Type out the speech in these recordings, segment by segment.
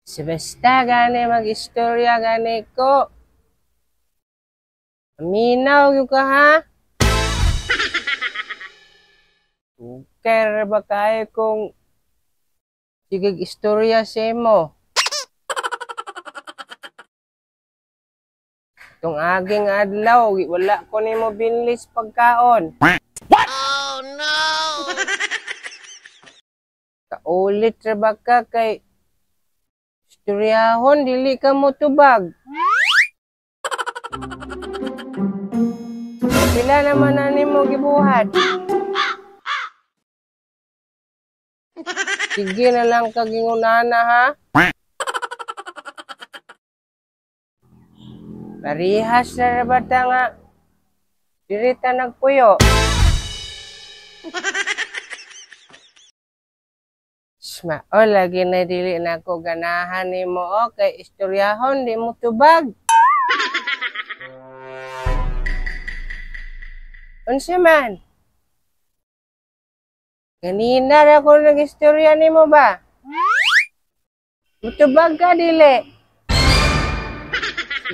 Si basta gani mag-istorya gani ko. Aminaw gyud ka ha? Ker ba kayo kung sigig istorya sa imo? Itong aging adlaw, wala ko nimo binlis pagkaon. What? Oh no! Kaulit ra ba ka kay istoryahon, dili ka mo tubag. Sila naman na nimo gibuhat. Sige na lang kagingunana ha. Parihas na rabata nga dirita nagpuyo. Smao lagi na dili na ko ganahan nimo o kay istoryahon di mo tubag. Unsa man? Kanina ra ko nag-istorya nimo ba? Mutubag ka dili.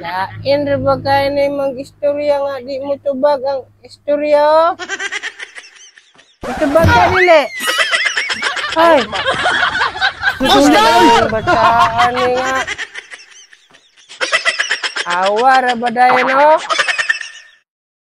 Lain ra ba kay ni mag-istorya nga di mo tubag ang istorya o? Mutubag ka dili. Ay. Monster! Bataan ni nga. Awa ra ba dayon o?